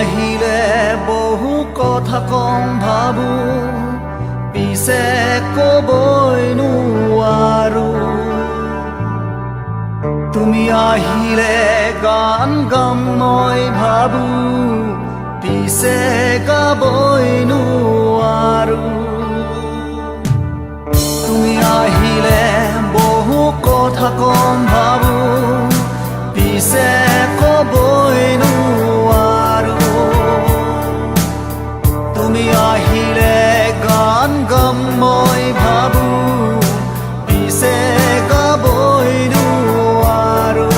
আহিলে বহু কথা কম ভাবো, পিছে কবই নোৱাৰো। তুমি আহিলে গান গাম মই ভাবো, পিছে গাবই নোৱাৰো। তুমি আহিলে বহু কথা কম ভাবো, পিছে কবই নোৱাৰো। তুমি আহিলে গান গাম মই ভাবো, পিছে গাবই নোৱাৰো।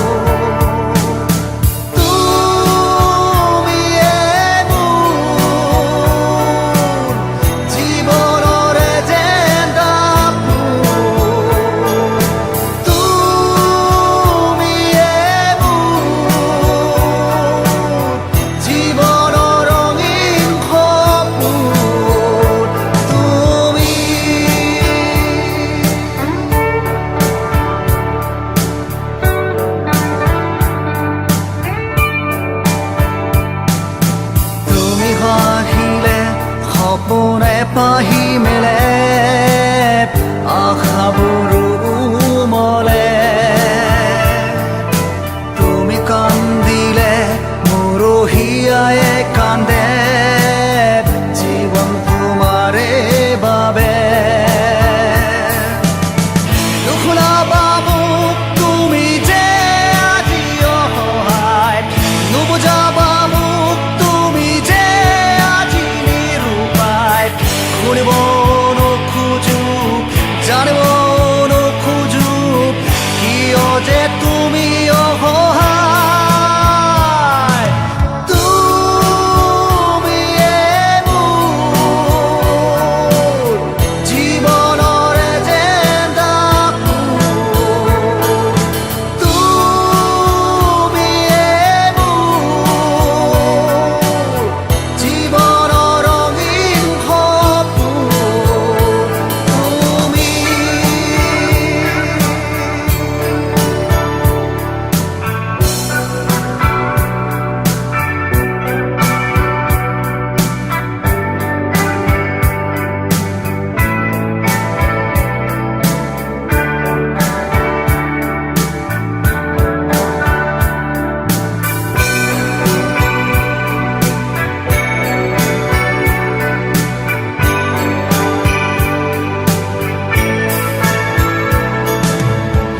তুমিয়ে মোৰ জীৱনৰ এজেণ্ডা, তুমিয়ে মোৰ জীৱনৰ ৰঙীন সপোন। তুমি তুমি হাঁহিলে সপোনে পাহি মেলে, আশাবোৰো উমলে। তুমি কান্দিলে মোৰ হিয়ায়ে কান্দে, জীৱন তোমাৰে বাবে। নুশুনাবা মোক তুমি যে আজি অসহায়, নুবুজাবা মোক তুমি যে আজি নিরূপায়। শুনিব নোখোজো, জানিব নোখোজো, কিয় যে তুমি অসহায়। তুমিয়ে মোৰ জীৱনৰ এজেণ্ডা, তুমিয়ে মোৰ জীৱনৰ ৰঙীন সপোন। তুমি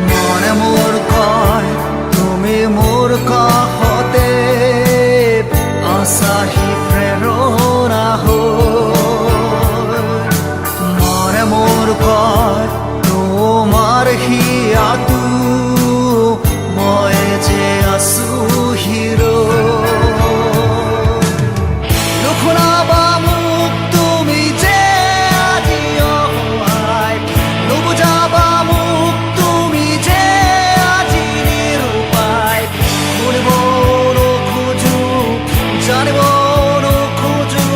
মনে মোৰ কয় তুমি মোৰ কাষতে আছাহি প্ৰেৰণা হৈ। মনে মোৰ কয় তোমাৰ হিয়াটো মই যে আছো হিৰো। নুশুনাবা মোক তুমি যে আজি অসহায়, নুবুজাবা মোক তুমি যে আজি নিরূপায়। শুনিব নোখোজো, জানিব নোখোজো,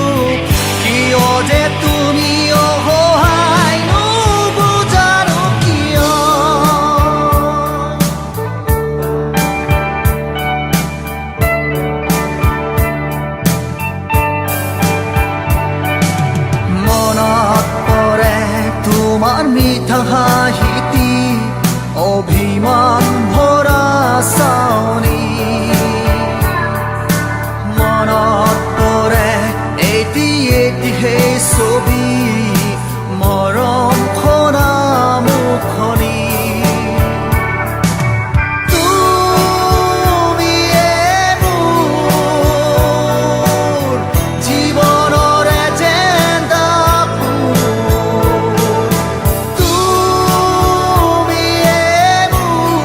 কিয় যে তুমি অসহায়, নুবুজানো কিয়। মনত পৰে তোমাৰ মিঠা হাঁহিটি, অভিমান ভৰা চাৱনি। মনত পৰে এটি এটি সেই ছবি, মৰম সনা মুখনি। তুমিয়ে মোৰ জীৱনৰ এজেণ্ডা, তুমিয়ে মোৰ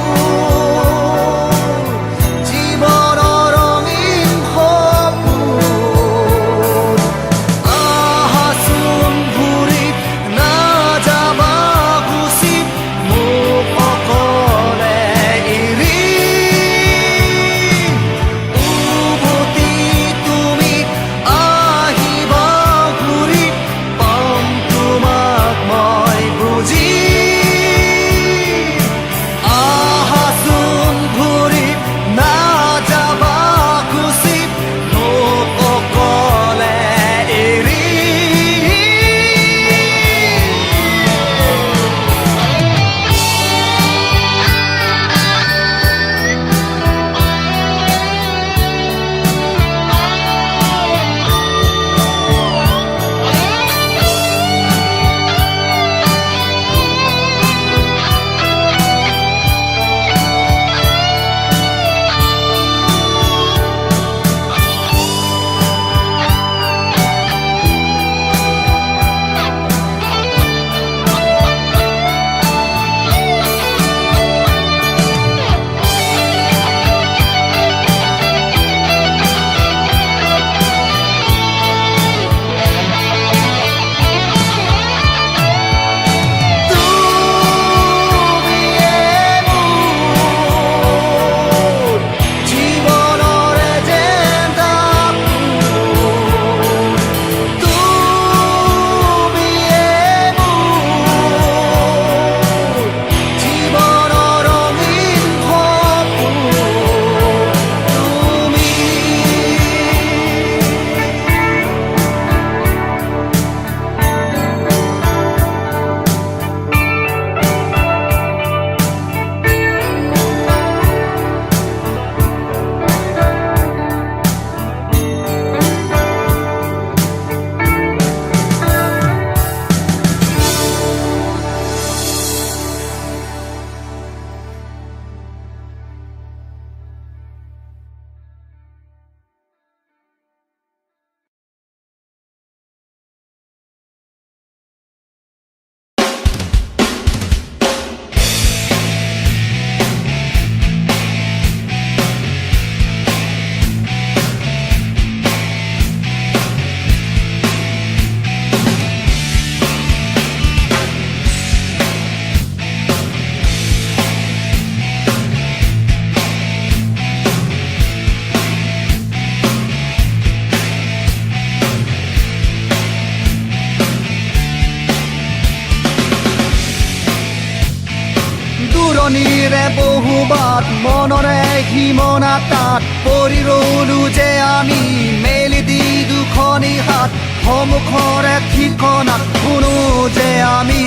বহু বাট মনৰে সীমনা তাত পৰি ৰলো যে আমি মেলি দি দুখনি হাত সন্মুখৰে ঠিকনাত শুনো যে আমি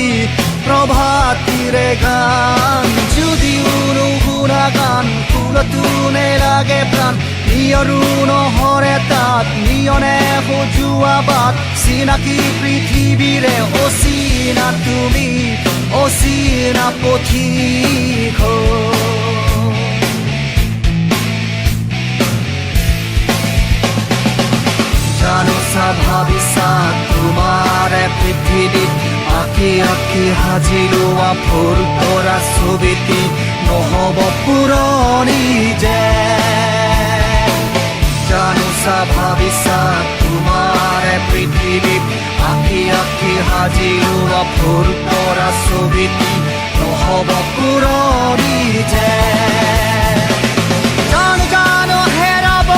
প্ৰভাতীৰে গান যদিও নুশুনা গান ফুলতো নেলাগে প্ৰাণ নিয়ৰো নহৰে তাত নিয়নে সজোৱা বাট চিনাকি পৃথিৱীৰে অচিনা তুমি অচিনা পথিক। জানোচা ভাবিছা তোমাৰে পৃথিৱীত আঁকি আঁকি সাজি লোৱা ফুল তৰা ছবিটি নহ'ব পুৰণি যে। জানোচা ভাবিছা তোমাৰে পৃথিৱীত আঁকি আঁকি সাজি লোৱা ফুল তৰা ছবিটি নহ'ব পুৰণি যে। জানো জানো হেৰাব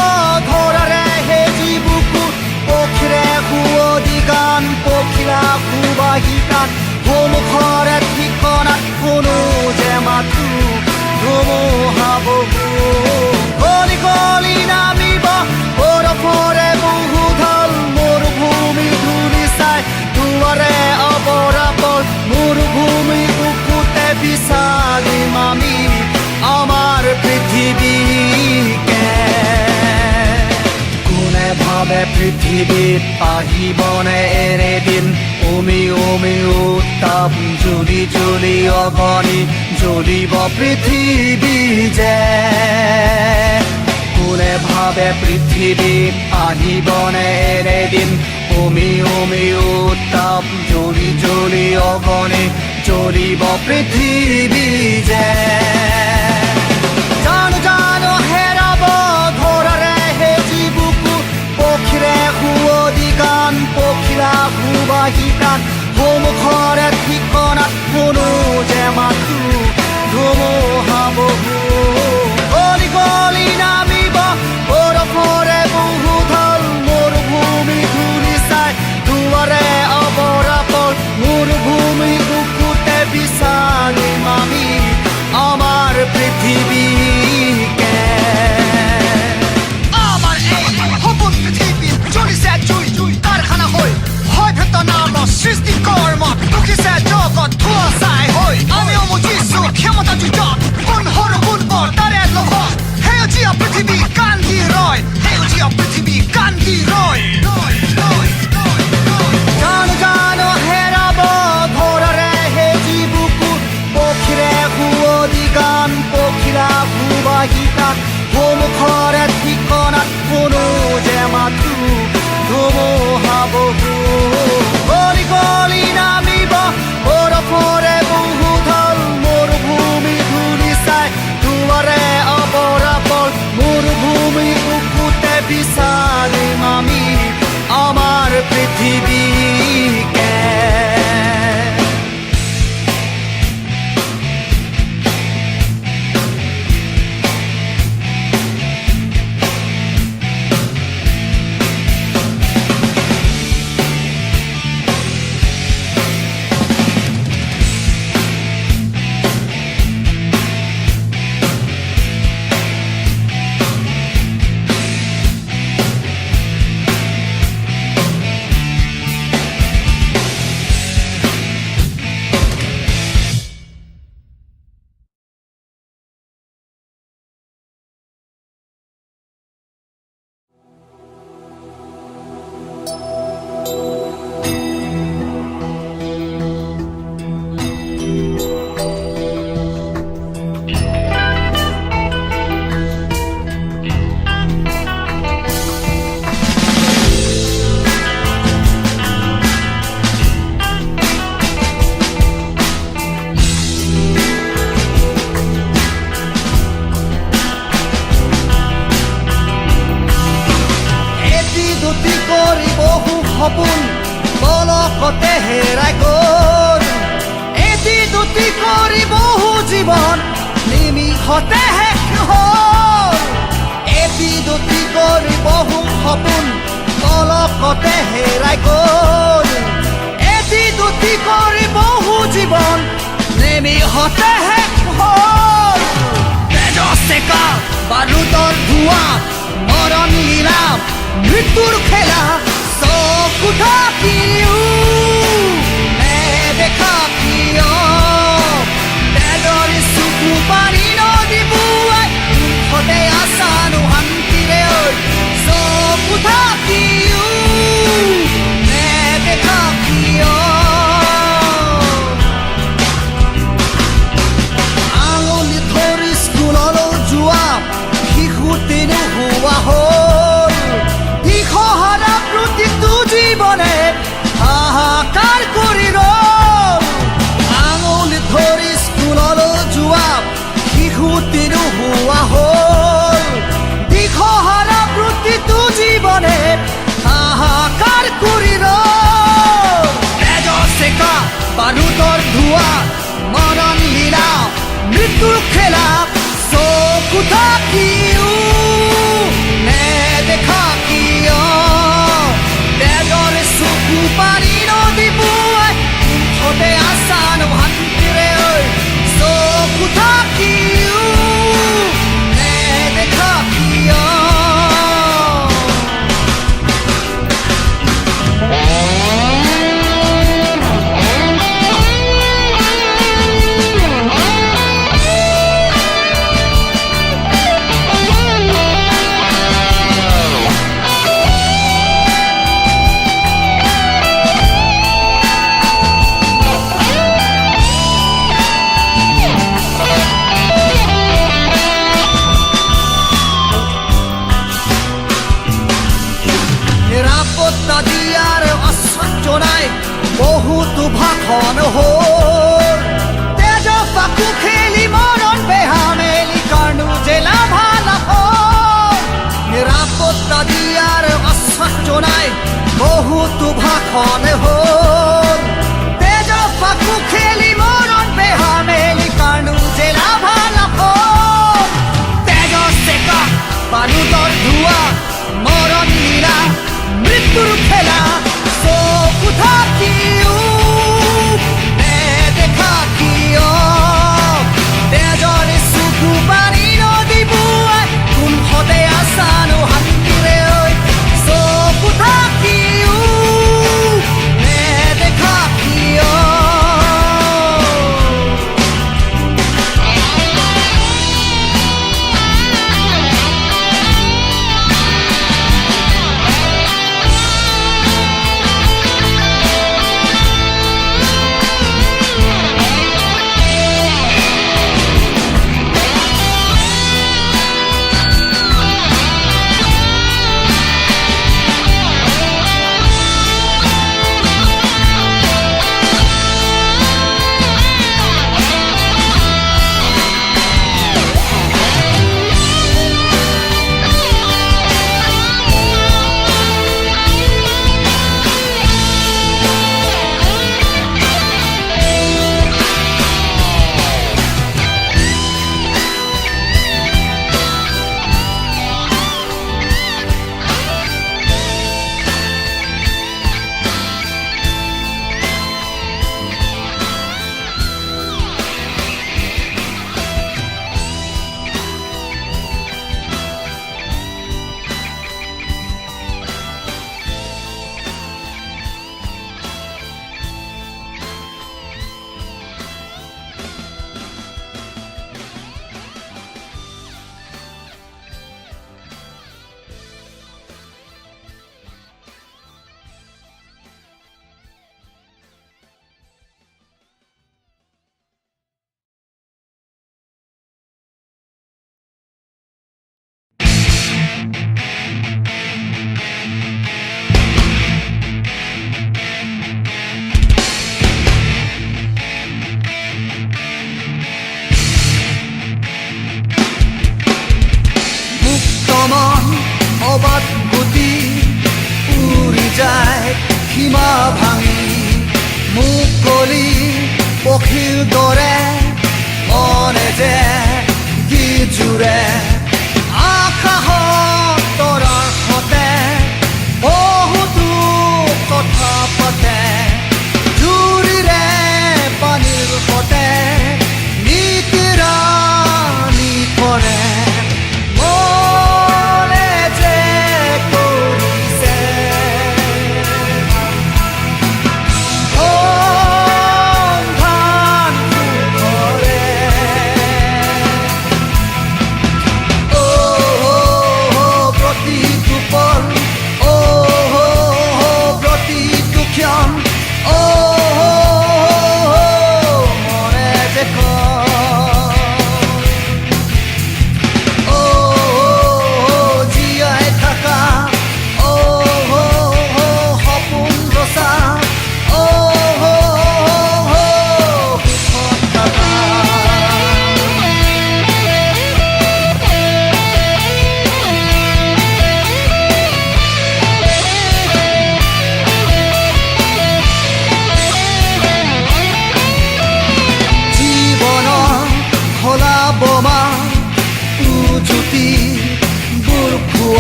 ধৰাৰে সেজি বুকু পক্ষীৰে সুৱদি গান পখিলা সুবাহী প্ৰাণ সন্মুখৰে ঠিকনাত শুনো যে মাথো ধুমুহা বহু গলি গলি নামিব বৰফৰে বহু ঢল মৰুভূমি ধূলি চাই দুৱাৰে অবৰাপল মৰুভূমি বুকুতে বিচাৰিম আমি আমাৰ পৃথিৱীকে। কোনে ভাবে পৃথিৱীত আহিবনে এনে দিন উমি উমি উত্তাপ জ্বলি জ্বলি অগনি জ্বলিব পৃথিৱী যে। কোনে ভাবে পৃথিৱীত আহিবনে এনে দিন উমি উমি উত্তাপ জ্বলি জ্বলি অগনি জ্বলিব পৃথিৱী যে। জানো জানো হেৰাব ধৰাৰে সেজি বুকু পক্ষীৰে সুৱদি গান পখিলা সুবাহী প্ৰাণ সন্মুখৰে ঠিকনাত শুনো যে মাথো ধুমুহা বহু গলি গলি নামিব বৰফৰে বহু ঢল মৰুভূমি ধূলি চাই দুৱাৰে অবৰাপল মৰুভূমি বুকুতে বিচাৰিম আমি আমাৰ পৃথিৱীকে। আমাৰ এই সপোন পৃথিৱীত জ্বলিছে জুই কাৰখানা হৈ হয় ভেটনাম সৃষ্টি কৰ্ম দুখিছে জগত ধোঁৱা চাই হৈ আমিও মুজিছো ক্ষমতা যুঁজত কোন সৰু কোন বৰ তাৰে লগত সেউজীয়া পৃথিৱী কান্দি ৰয় সেউজীয়া পৃথিৱী কান্দি ৰয়। জানো জানো হেৰাব ধৰাৰে সেজি বুকু পক্ষীৰে সুৱদি গান পখিলা সুবাহী প্ৰাণ সন্মুখৰে ঠিকনাত শুনো যে মাথো ধুমুহা বহু গলি গলি নামিব বৰফৰে বহু ঢল মৰুভূমি ধূলি চাই দুৱাৰে অবৰাপল মৰুভূমি বুকুতে বিচাৰিম আমি আমাৰ পৃথিৱীকে। এটি দুটি কৰি বহু সপোন পলকতে হেৰাই গ'ল এটি দুটি কৰি বহু জীৱন নিমিষতে শেষ হ'ল এটি দুটি কৰি বহু সপোন পলকতে হেৰাই গ'ল এটি দুটি কৰি বহু জীৱন নিমিষতে শেষ হ'ল। লীলা, মৃত্যুৰ খেলা। চকু থাকিও নেদেখা কিয়? তেজৰ চকু পানী নদী বোৱাই মুখতে আছানো শান্তিৰে ঐ? চকু থাকিও নেদেখা কিয়? আঙুলি ধৰি স্কুললৈ যোৱা শিশুটি নোহোৱা হ'ল। দিশহাৰা প্ৰতিটো জীৱনে হাহাকাৰ কৰি ৰ'ল। আঙুলি ধৰি স্কুললৈ যোৱা শিশুটি নোহোৱা হ'ল। দিশহাৰা প্ৰতিটো জীৱনে হাহাকাৰ কৰি ৰ'ল। তেজৰ চেকা, বাৰুদৰ ধোঁৱা, মৰণ লীলা, মৃত্যুৰ খেলা। চকু থাকিও নেদেখা কিয়? তেজৰ চকু পানী নদী বোৱাই মুঠতে আছানো শান্তিৰে ঐ? চকু থাকিও নেদেখা কিয়? নিৰাপত্তা দিয়াৰ আশ্বাস জনাই বহুতো ভাষণ হ'ল। তেজ ফাকু খেলি, মৰণ বেহা মেলি কাৰ্ণু জেলা ভালা হ'ল। নিৰাপত্তা দিয়াৰ আশ্বাস জনাই বহুতো ভাষণ হ'ল। তেজ ফাকু খেলি, মৰণ বেহা মেলি কাৰ্ণু জেলা ভালা হ'ল। তেজৰ চেকা, বাৰুদৰ ধোঁৱা, মৰণ লীলা, মৃত্যুৰ খেলা। চকু থাকিও নেদেখা কিয়? তেজৰ চকু পানী নদী বোৱাই কোনহতে আছানো শান্তিৰে ঐ? চকু থাকিও নেদেখা কিয়? মুক্ত মন, অবাধ গতি, উৰি যায় সীমা ভাঙি। মুকলি পক্ষীৰ দৰে মনে যে গীত জুৰে। আকাশত তৰাৰ সতে বহুতো কথা পাতে। জুৰিৰে পানীৰ সতে মিতিৰালি কৰে। মনে যে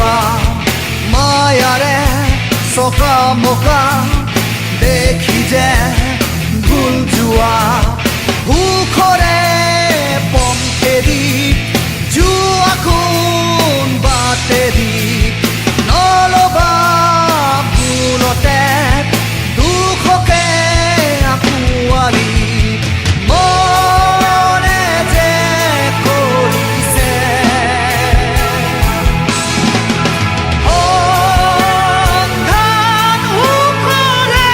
কৰা মায়াৰে চকা মকা দেখি যে ভুল যোৱা সুখৰে পম খেদি যোৱা কোন বাটেদি নলবা ভুলতে দুখকে আঁকোৱালি মনে যে কৰিছে সন্ধান সুখৰে।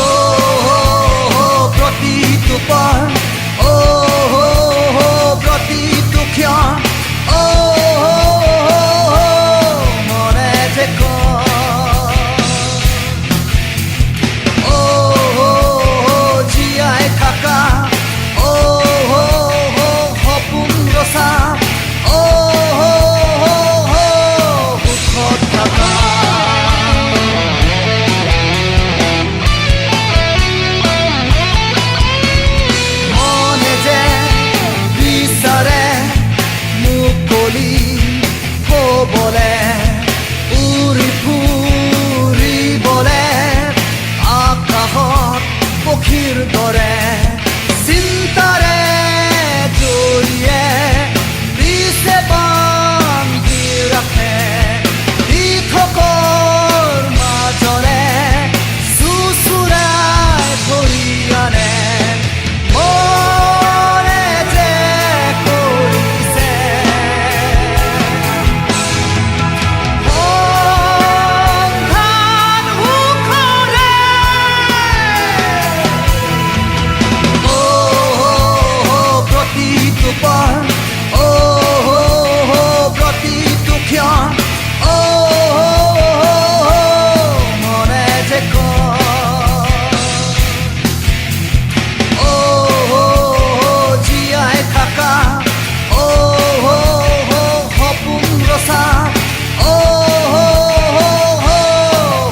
অ' প্ৰতিটো পল, অ' প্ৰতিটো ক্ষণ, অ' মনে যে কয়, অ' জীয়াই থাকা, অ' সপোন ৰচা, অ' সুখত থাকা। মনে যে বিচাৰে মুকলি হ'বলে, উৰি ফুৰিবলে আকাশত পক্ষীৰ দৰে, চিন্তাৰে জৰিয়ে দিছে বান্ধি ৰাখে দিঠকৰ মাজৰে চুচুৰাই ধৰি আনে মনে যে কৰিছে সন্ধান সুখৰে। অ' প্ৰতিটো পল, অ' প্ৰতিটো ক্ষণ, অ' মনে যে কয়, অ' জীয়াই থাকা, অ' সপোন ৰচা, অ'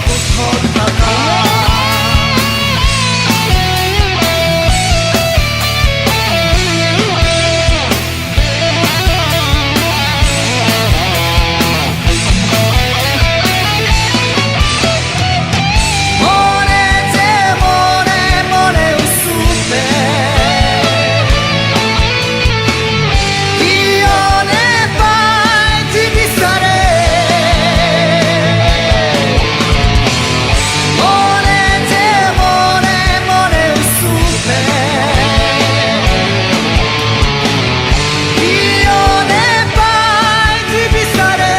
সুখত থাকা। মনে যে মনে মনে উচুপে কিয় নেপায় যি বিচাৰে, মনে যে মনে মনে উচুপে কিয় নেপায় যি বিচাৰে।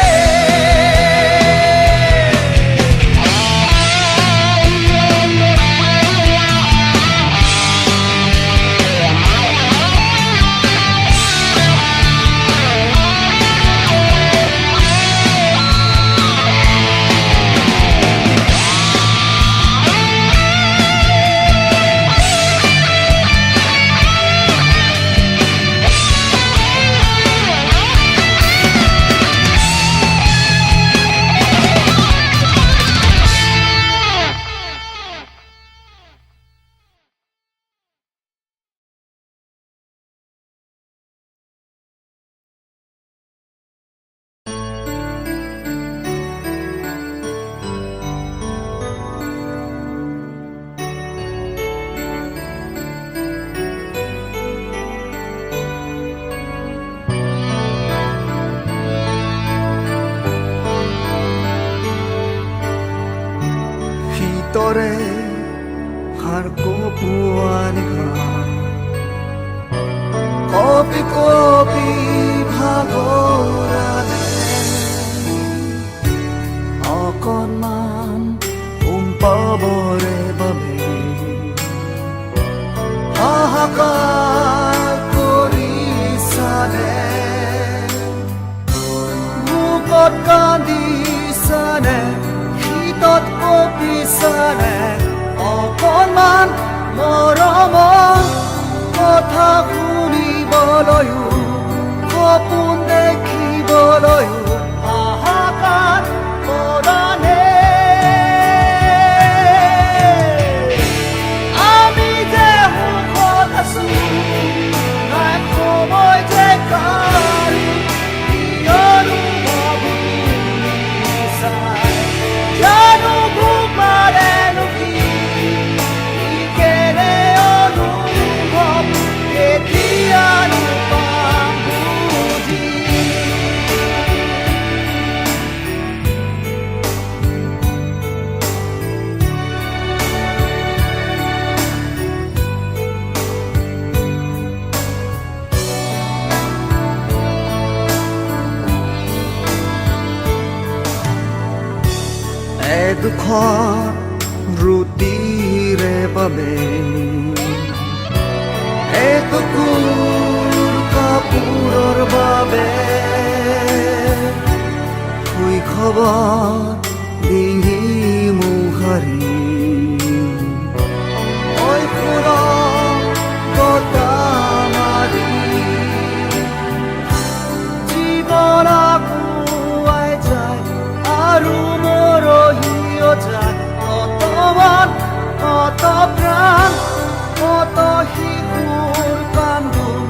শীতৰে হাড় কঁপোৱা নিশা কঁপি কঁপি ভাগৰালে অকণমান উম পাবৰে বাবে হাহাকাৰ কৰিছানে, বুকত কান্দিছানে, শীতত কঁপিছানে, অকণমান মৰমৰ কথা শুনিবলৈও, সপোন দেখিবলৈও হাহাকাৰ কৰানে। আমি যে সুখত আছো, নাই সময় যে কাৰো। দুখন ৰুটিৰে বাবে, এটুকুৰ কাপোৰৰ বাবে, শৈশৱত ডিঙি মোহাৰি কৈশোৰত গতা মাৰি জীৱন আগুৱাই যায় আৰু মৰহিও যায়। কত মন, কত প্ৰাণ, কত শিশুৰ কান্দোন,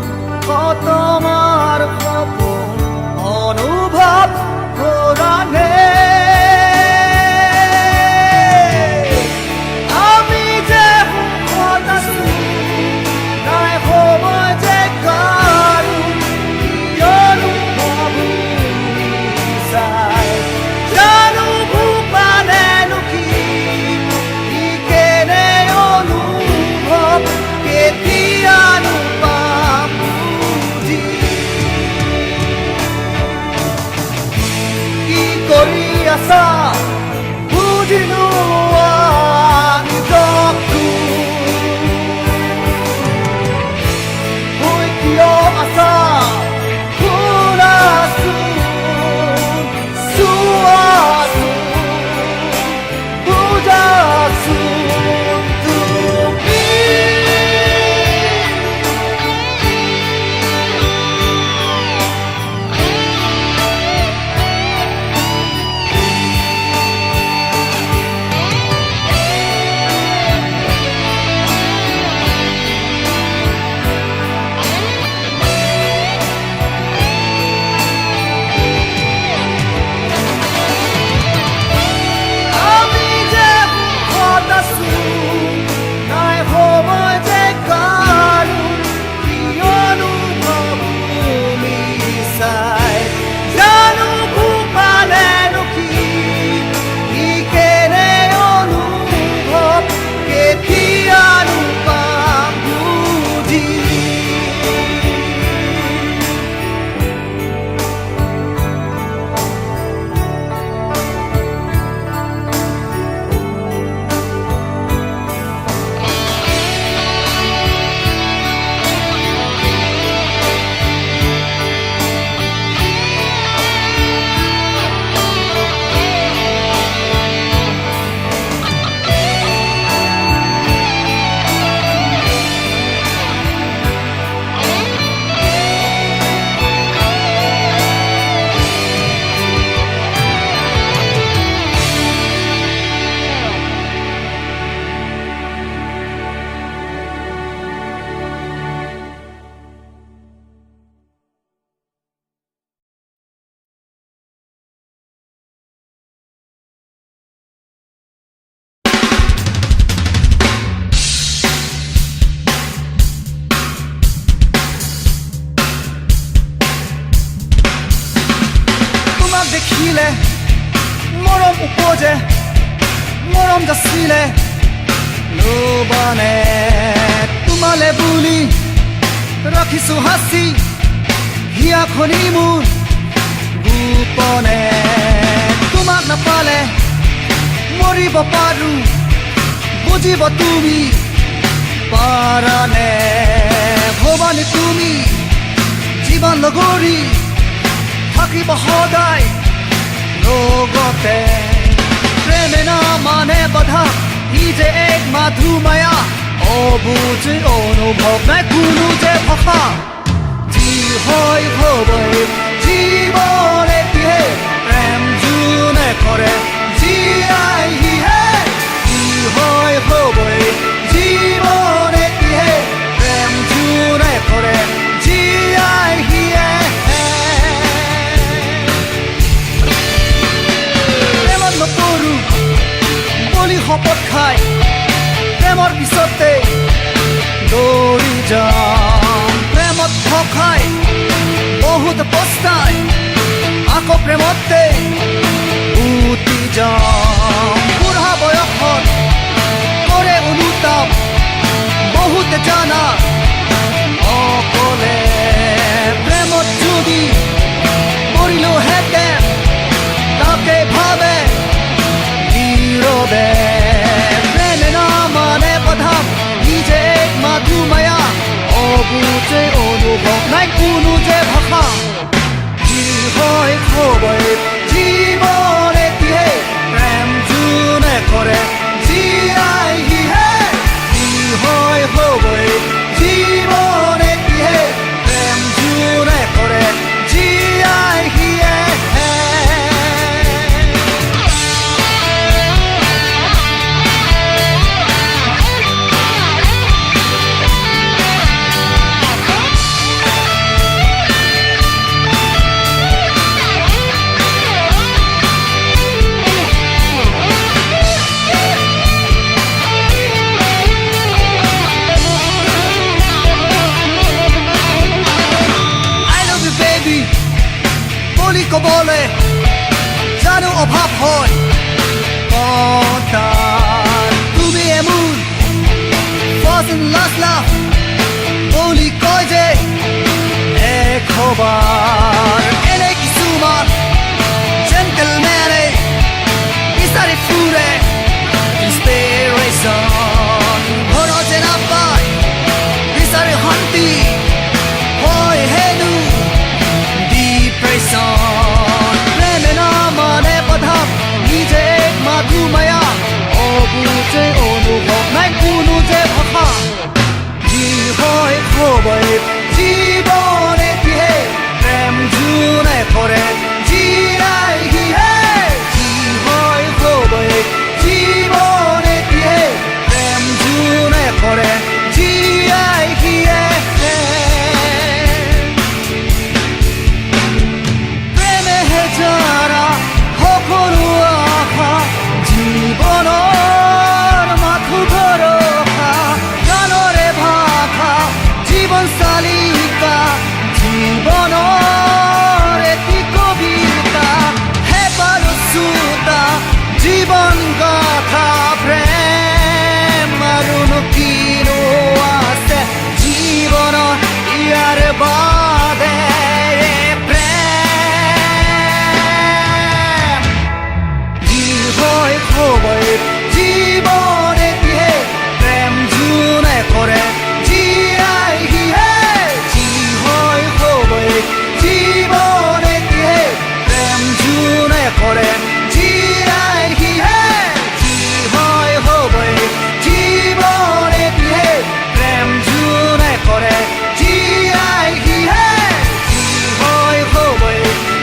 কত মাৰ সপোন অনুভৱ কৰানে? আমি যে সুখত আছো, নাই সময় যে কাৰো, কিয়নো ভাবো চাই জানো ভূপানেনো কি, ই কেনে অনুভৱ, কেতিয়ানো পাম বুজি? কি কৰি আছা বুজিলো নিজকো, কৈ কিয় আছা শুনাচোন, চোৱাচোন, বুজাচোন তুমি। আমি যে সুখত আছো, নাই সময় যে কাৰো, কিয়নো ভাবো মিছাই জানো ভূপানেনো কি, ই কেনে অনুভৱ, কেতিয়ানো পাম বুজি? তোমাক দেখিলে মৰম উপজে, মৰম যাচিলে ল'বানে? তোমালে বুলি ৰাখিছো সাঁচি হিয়াখনি মোৰ গোপনে। তোমাক নাপালে মৰিব পাৰো, বুজিব তুমি পাৰানে? ভৱানী তুমি জীৱন লগৰী, থাকিব সদায় লগতে। প্ৰেমে নামানে বাধা, ই যে এক মাধু মায়া, অবুজ অনুভৱ নাই কোনো যে ভাষা। যি হয় হ'বই, জীৱন এটিহে, প্ৰেম যোনে কৰে জীয়াই সিহে। যি হয় হ'বই, জীৱন এটিহে, প্ৰেম যোনে কৰে জীয়াই সিহে। প্ৰেমত নপৰো বুলি শপত খাই প্ৰেমৰ পিছতে দৌৰি যাম। প্ৰেমত ঠগাই বহুত পস্তাই আকৌ প্ৰেমতে উটি যাম। বুঢ়া বয়সত কৰে অনুতাপ বহুত জানা অকলে, প্ৰেমত যদি পৰিলোহেঁতেন তাকে ভাবে। ক'বলে জানো অভাৱ হয় কথাৰ। তুমি মোৰ ফাৰ্ষ্ট এণ্ড লাষ্ট লাভ বুলি কয় যে এশবাৰ। এনে কিছুমান জেণ্টেলমেনে বিচাৰি ফুৰে ইন্সপিৰেশ্যন, ঘৰতে নাপায় বিচাৰি শান্তি, হয় হেনো ডিপ্ৰেশ্যন। প্ৰেমে নামানে বাধা, নিজে এক মাধু মায়া, অবুজে অনুভৱ নাই কোনো যে ভাষা। যি হয় হ'বই জীৱন এটিহে, প্ৰেম যোনে কৰে জীয়াই সিহে। যি হয় হ'বই জীৱন এটিহে, প্ৰেম যোনে কৰে জীয়াই সিহে। প্ৰেমেহে জানা সকলো আশা, জীৱনৰ মাথো ভৰসা, গানৰে ভাষা জীৱন চালিকা, জীৱনৰ এটি কবিতা হে বাৰচোতা জীৱন গাথা। প্ৰেম আৰুনো কিনো আছে জীৱনত ইয়াৰ বাদে? প্ৰেম। যি হয় হ'বই জীৱন এটিহে, প্ৰেম যোনে কৰে জীয়াই সিহে। যি হয় হ'বই জীৱন এটিহে, প্ৰেম যোনে কৰে জীয়াই সিহে। যি হয় হ'বই জীৱন এটিহে, প্ৰেম যোনে কৰে জীয়াই সিহে। যি হয় হ'বই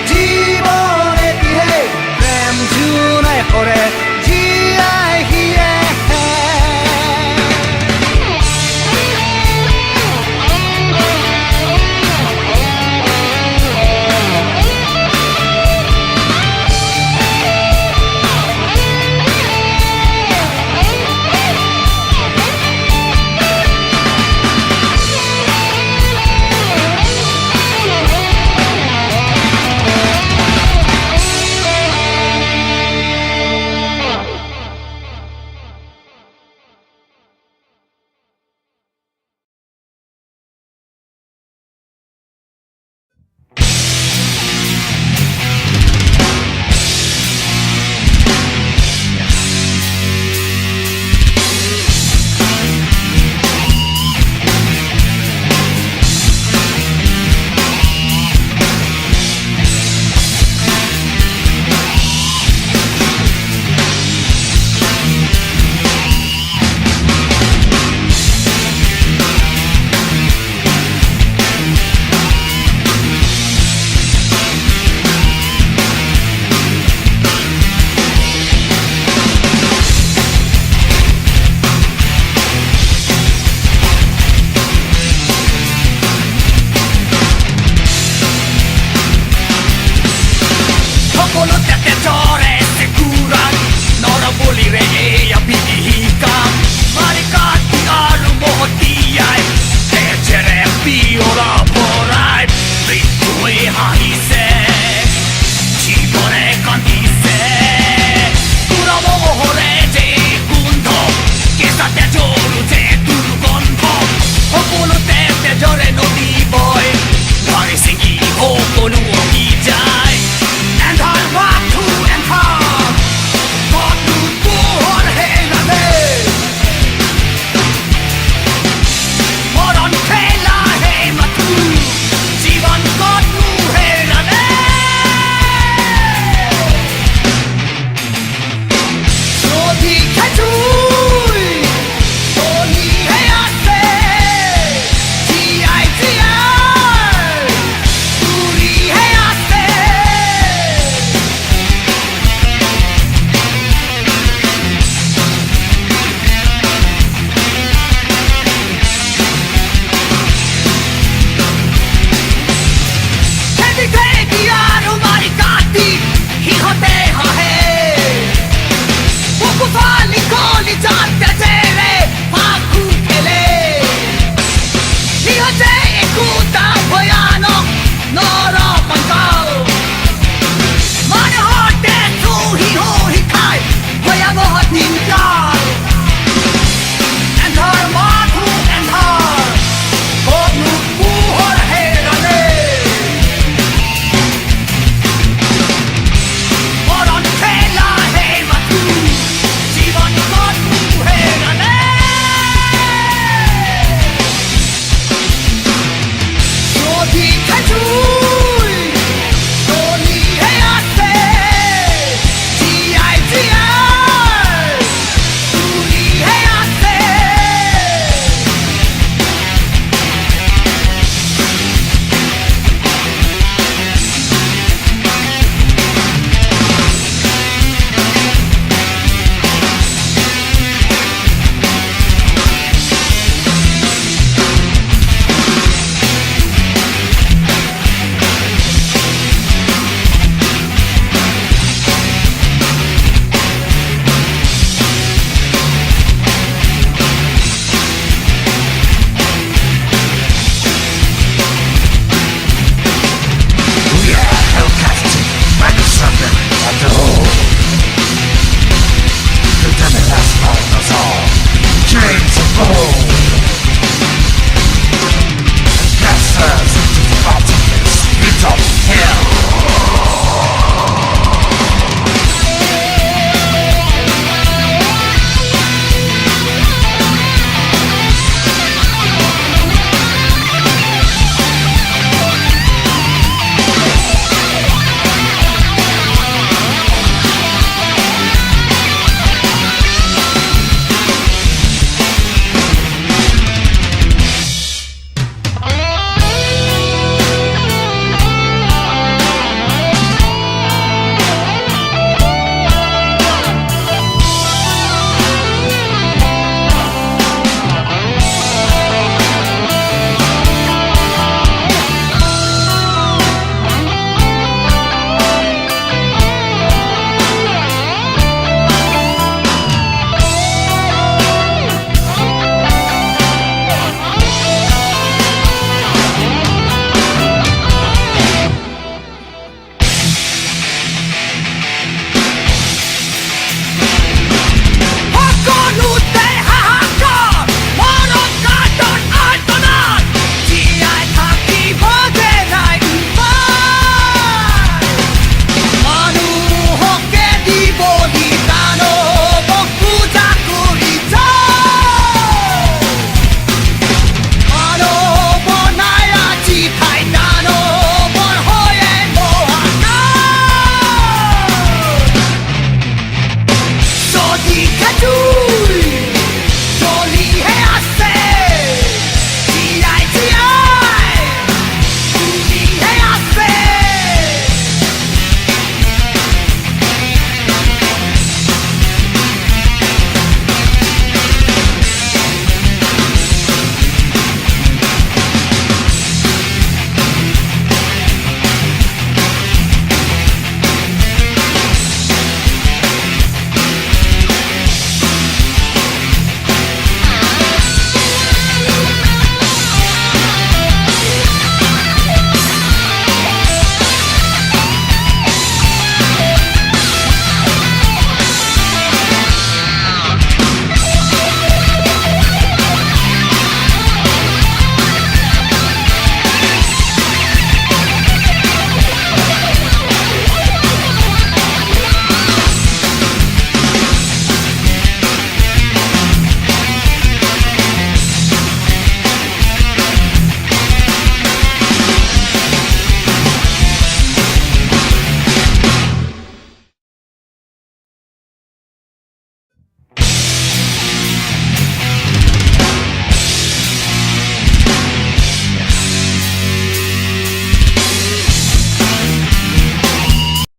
জীৱন এটিহে, প্ৰেম যোনে কৰে জীয়াই সিহে। সকলোতে তেজৰে চেকুৰা, নৰবলিৰে এয়া বিভীষিকা। মাৰি কাটি আৰু মহতিয়াই তেজেৰে পিয়লা ভৰাই, মৃত্যুৱে হাঁহিছে, জীৱনে কান্দিছে। পুৰমোহৰে যে গোন্ধ, কেঁচা তেজৰো যে দুৰ্গন্ধ, সকলোতে তেজৰে নদী বয়, ধৰি ছিঙি সকলো উটি যায়। এন্ধাৰ মাথো এন্ধাৰ, কতো পোহৰ হেৰালে, মৰণ খেলাহে মাথো, জীৱন কতো হেৰালে। নদী খেজুই চলিহে আছে, জীয়াই জীয়াই তুলিহে আছে। খেদি খেদি আৰু মাৰি কাটি সিহঁতে হাঁহে, বুকু ফালি কলিজাত তেজেৰে ফাকু খেলে। সিহঁতে একোটা ভয়ানক নৰ